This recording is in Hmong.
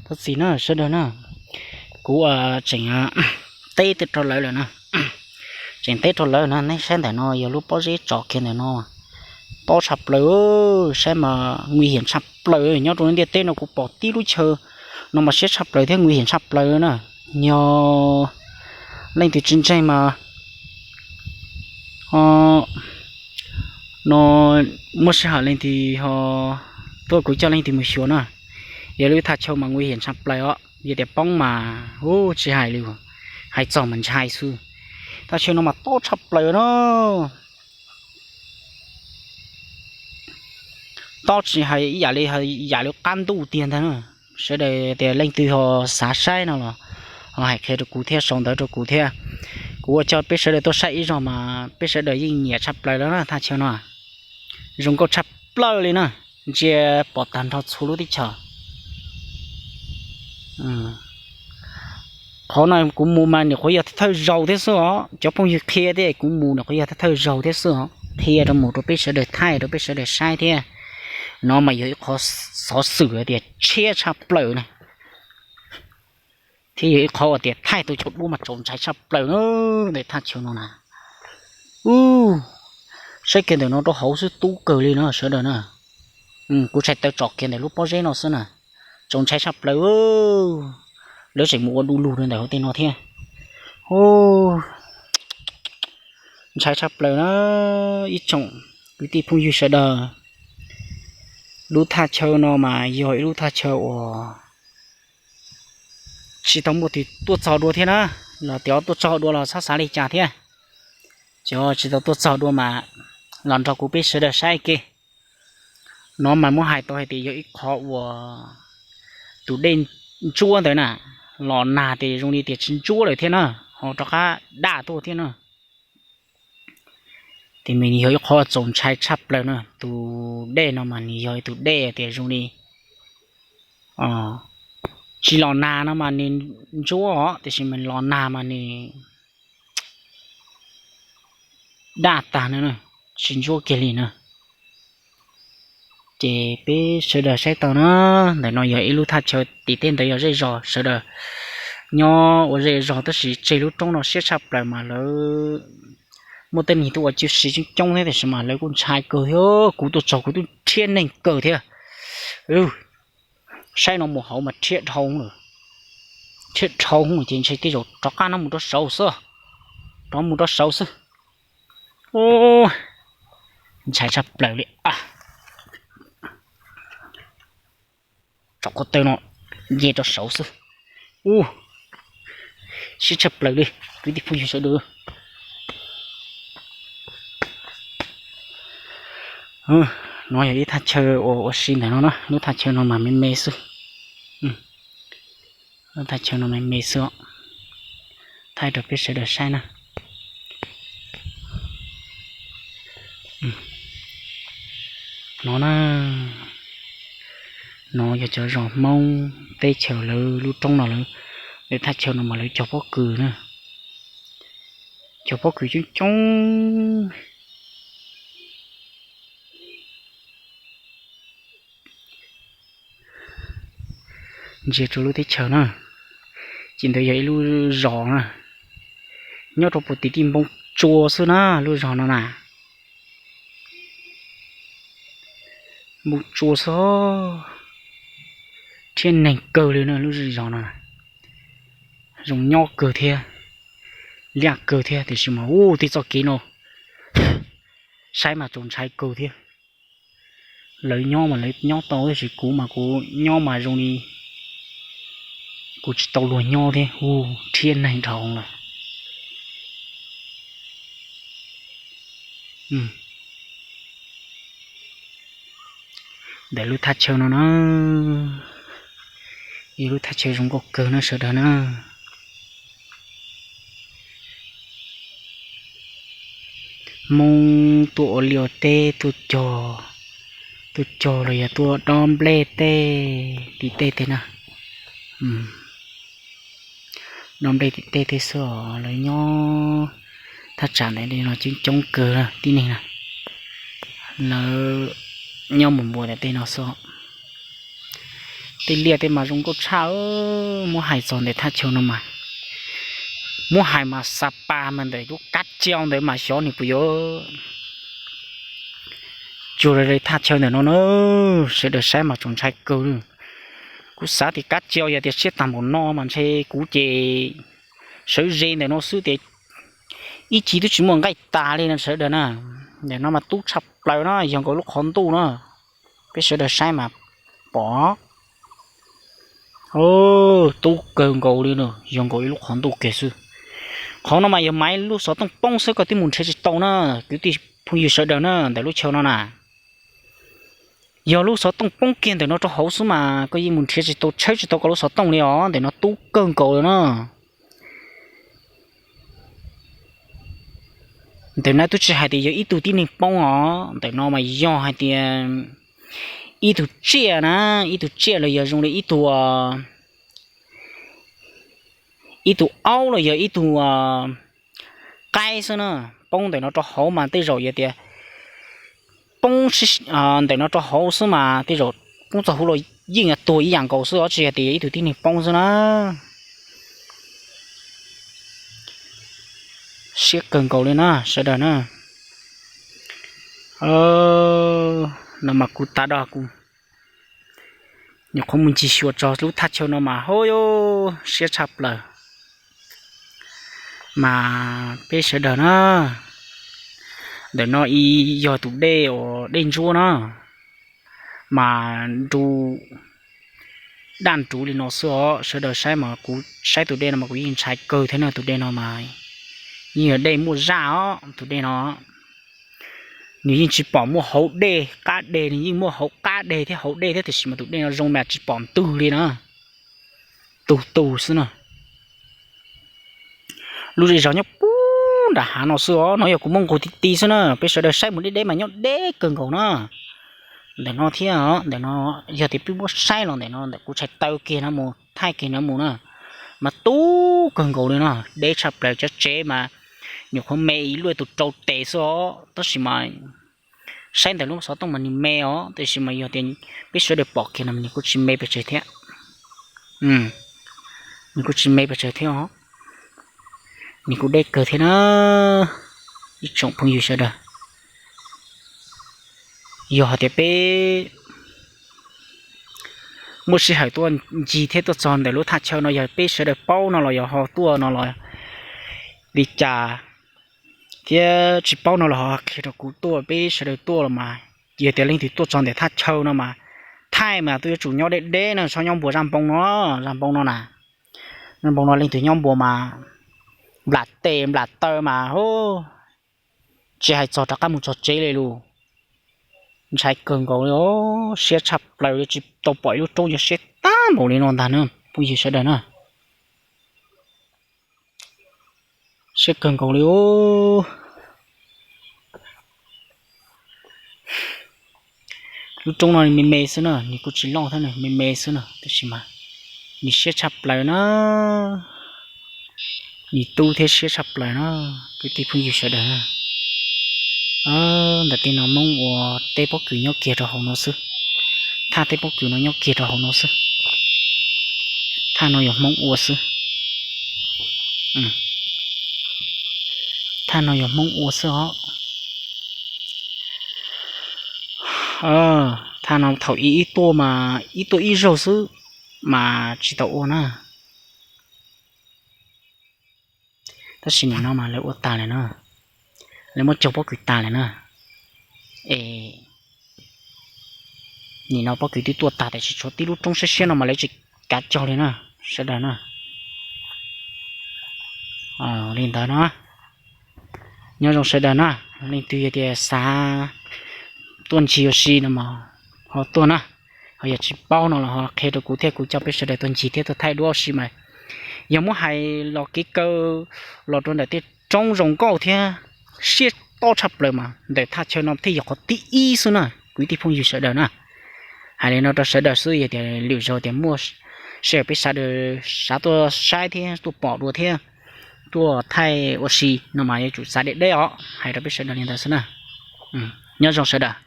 Thov txim na sawv daws na, kuv tseem teb rau lawv lawm na, tseem teb rau lawv na. Nej saib ntawm no yog lub pob zeb tso kiag ntawm no, tob tshaj plaws, saib mas nguy hiểm tshaj plaws. Nyob rau ntiaj teb no kuv pom tib lub chaw no mas siab tshaj plaws thiab nguy hiểm tshaj plaws na. Yog leej twg tsis ntseeg mas no muaj sij hawm leej twg ho tuaj kuv coj leej twg mus xyuas na. Yog lub thaj chaw mas nguy hiểm tshaj plaws os, yog tias poob mas ub tsis hais li, hais txog mas ntshai xwb. Thaj chaw no mas tob tshaj plaws na, tob tsis hais ib yam li, yam li qab ntuj tiag ntag na. Sawv daws tias leej twg ho xav saib no los ho hais qhia rau kuv thiab, sau ntawv rau kuv thiab. Kuv ua coj peb sawv daws tuaj saib ib zaug mas peb sawv daws yeej nyiam tshaj plaws lawm na thaj chaw no. Zoo nkauj tshaj plaws li na, ntsia pom tag nrho txhua lub teb chaws. Qhov no kuv mus mas nim qhuav yog thawj zaug thiab xwb os, cov phooj ywg qhia thiab kuv mus nim qhuav yog thawj zaug thiab xwb os, qhia rau mus rau peb sawv daws thaij rau peb sawv daws saib thiab. No mas yog ib qhov xov xwm tias tshiab tshaj plaws na, thiab yog ib qhov uas tias thaij tau cov duab mas txaus ntshai tshaj plaws na. Ntawm thaj chaw no na, u, saib kiag ntawm no rau hauv xwb tub kawg li no sawv daws na. Kuv tshais taw tsom kiag ntawm lub pob zeb no xwb na, txaus ntshai tshaj plaws. Lawv tseem mus ua du lug rau ntawm hauv tej no thiab. Ntshai tshaj plaws na ib tsoom kwv tij phooj ywg sawv daws. Lub thaj chaw no mas yog ib lub thaj chaw uas tsis tau muaj tus tuaj txog dua thiab na, los tias tuaj txog dua los txhob xav li cas thiab. Cov tsis tau tuaj txog dua mas los nrog kuv peb sawv daws saib ke. No mas muab hais tau hais tias yog ib qhov uas tus dej ntsuab ntawd na, los nag ces zoo li tias tsis ntsuab lawm thiab na, ho rov qab daj tuaj thiab na. Ces nws yog ib qhov txaus ntshai tshaj plaws na. Tus dej no mas nws yog ib tus dej tias zoo li tsis los nag no mas nws ntsuab os, tiam sis mas los nag mas nws daj tag no, tsis ntsuab kiag li na. Ces peb sawv daws saib tau na, ntawm no yog ib lub thaj chaw, tim tej ntawd yog zej zos sawv daws nyob ua zej zog, tab sis tseg lub roob no siab tshaj plaws mas lawv muaj tej neeg tuaj ua cib si coob coob thiab, tiam sis mas lawv kuj ntshai kawg thiab. Kuv tuaj txog kuv twb rhiab neeg kawg thiab. Saib no mus hauv mas rhiab dhau, rhiab dhau ces ntshe tej zaum rov qab no mus rau saud xwb, rov mus rau saud xwb. Ntshai tshaj plaws li. Tsom ko taw no nce rau saud xwb. Ub, siab tshaj plaws li kwv tij phooj ywg sawv daws. No yog ib thaj chaw uas ua si ntawm no na, lub thaj chaw no mas me me xwb. Lub thaj chaw no me me xwb, thaij rau peb sawv daws saib na. No na, no yog cov zos Hmoob teb chaws lawv lub roob no lawv, lawv thaj chaw no mas lawv cog pob kws na, cog pob kws coob coob. Ntsia rau lub teb chaws na, ces ntawd yog ib lub zos na, nyob rau puag tim tej npoo tsua xwb na lub zos no na. Npoo tsua xwb, rhiab neeg kawg li na lub zos no. Zoo nyob kawg thiab, liaj kawg thiab, tiam sis mas ub tej txoj kev no saib mas txaus ntshai kawg thiab. Lawv nyob mas lawv nyob tau, tab sis kuv mas kuv nyob mas zoo li kuv tsis tau luag nyob thiab, ub rhiab neeg dhau lawm. Ntawm lub thaj chaw no na, ib lub thaj chaw zoo nkauj kawg no sawv daws na. Hmoob tuaj ua liaj ua teb tuaj cog, tuaj cog los yog tuaj dob nplej tej tim tej tej na. Dob nplej tim tej tej xwb os, lawv nyob thaj tsam ntawm no coob coob kawg tib neeg na. Lawv nyob mus npuas ntawm tej no xwb. Tej liaj tej mas zoo nkauj tshaj, muab hais txog ntawm thaj chaw no mas, muab hais mas xa pas mas ntawm lub kab tsiau ntawd mas xyov nws puas yuav tsuag li thaj chaw ntawm no na. Sawv daws saib mas tseem ntshai kawg li. Kuv xav tias kab tsiau yog tias siab tag npaum no mas ntshe kuv ces sawv ze ntawm no xwb tias ib chim twb tsis muaj nqaij tas li no sawv daws na. Ntawm no mas tub tshaj plaws na, yog nkaus lub qhov ntuj na. Peb sawv daws saib mas pom tub kawg nkaus li no, yog nkaus ib lub qhov ntuj kiag xwb. Qhov no mas yog maiv lub xov tooj poob xwb, koj twb mus nrhiav tsis tau na. Kwv tij phooj ywg sawv daws na, ntawm lub chaw no na, yog lub xov tooj poob kiag ntawm no rau hauv xwb mas koj yeej mus nrhiav tsis tau, tshawb tsis tau koj lub xov tooj li os. Ntawm no tub kawg nkaus li na. Ntawm no twb tsis hais tias yog ib tug tib neeg poob os, ntawm no mas yog hais tias ib tug tsiaj na, ib tug tsiaj los yog zoo li ib tug, ib tug aub los yog ib tug qaib xwb na. Poob ntawm no rau hauv mas tej zaum yog tias poob ntawm no rau hauv xwb mas tej zaum poob txog hauv los yeej tuag ib yam nkaus xwb os, tsis yog tias yog ib tug tib neeg poob xwb na. Siab kawg nkaus li na sawv daws na. No mas kuv tas do kuv nyuam qhuav mus ncig xyuas txog lub thaj chaw no mas hov siab tshaj plaws. Mas peb sawv daws na, ntawm no yog tus dej uas dej ntsuab na, mas nru daj nruv li no xwb os. Sawv daws saib mas kuv saib tus dej no mas kuv yeej ntshai kawg thiab na. Tus dej no mas yeej yog dej muaj zaj os, tus dej no nws yeej tsis pom muaj hauv dej qab deg, nws yeej muaj hauv qab deg thiab hauv dej thiab, tiam sis mas tus dej no zoo mas tsis pom ntws li na, tus tus xwb na. Lub zej zos nyob puag nram hav no xwb os, no yog kuv muab nqus ti ti xwb na. Peb sawv daws saib mus deb deb mas nyob deb kawg nkaus na. Ntawm no thiab, ntawm no yog tias peb muab saib los ntawm no ntawm kuv tshais taw kiag no mus thaij kiag no mus na, mas tub kawg nkaus li no, deb tshaj plaws. Cov tsev mas nyuam qhuav me ib luaj tus rau tes xwb os, tab sis mas saib ntawm lub xov tooj mas nws me os, tiam sis mas yog tias peb sawv daws pom kiag no nws kuj tsis me pes tsawg thiab. Nws kuj tsis me pes tsawg thiab os, nws kuj deb kawg thiab na. Ib tsoom phooj ywg sawv daws, yog hais tias peb muaj sij hawm tuaj ncig thiab tuaj txog ntawm lub thaj chaw no, yog peb sawv daws paub no los yog ho tuaj no los li cas thiab tsis paub no los ho qhia rau kuv tuaj, peb sawv daws tuaj los mas, yog tias leej twg tuaj txog ntawm thaj chaw no mas, thaij mas twb yuav tsum nyob deb deb na, txhob nyob npuas zaj npoo no, zaj npoo no na, zaj npoo no leej twg nyob npuas mas nplam tes nplam taw mas tsis hais txog rov qab mus txog tsev li lus. Ntshai kawg nkaus li os, siab tshaj plaws li, tsis tau pom ib lub roob yuav siab tag npaum li no ntag na phooj ywg sawv daws na. Siab kawg nkaus li os. Lub roob no me me xwb na, nws kuj tsis loj thiab, me me xwb na, tab sis mas nws siab tshaj plaws na, nws tub thiab siab tshaj plaws na, kwv tij phooj ywg sawv daws na. Ntawm tej no Hmoob ua teb pob kws nyob kiag rau hauv no xwb, thaj teb pob kws no nyob kiag rau hauv no xwb, thaj no yog Hmoob ua xwb. Thaj no yog Hmoob ua xwb os. Thaj no thaum ub ib tuaj mas ib tuaj ib zaug xwb mas tsis tau ua na. Tab sis nim no mas lawv ua tas lawm na, lawv muab cog pob kws tas lawm na. Es nim no pob kws twb tuaj tas tiam sis tshuav tib lub roob siab siab no mas lawv tsis kav cog li na, sawv daws na. Li ntawd no, nyob zoo sawv daws na, leej twg yog tias xav tuaj ncig ua si no mas ho tuaj na, ho yog tsis paub no los ho qhia rau kuv thiab kuv coj peb sawv daws tuaj ncig thiab tuaj thaij duab ua si mas. Yog muab hais los kev kaw los rau ntawm tej roob zoo nkauj thiab siab tob tshaj plaws mas ntawm thaj chaw no thiaj yog qhov thib ib xwb na kwv tij phooj ywg sawv daws na. Hais li no rau sawv daws xwb, yog tias lwm zaug tias muaj sij hawm peb sawv daws xav tuaj saib thiab tuaj pom dua thiab tuaj thaij ua si no mas yuav tsum xav deb deb os, hais rau peb sawv daws li ntawd xwb na. Nyob zoo sawv daws.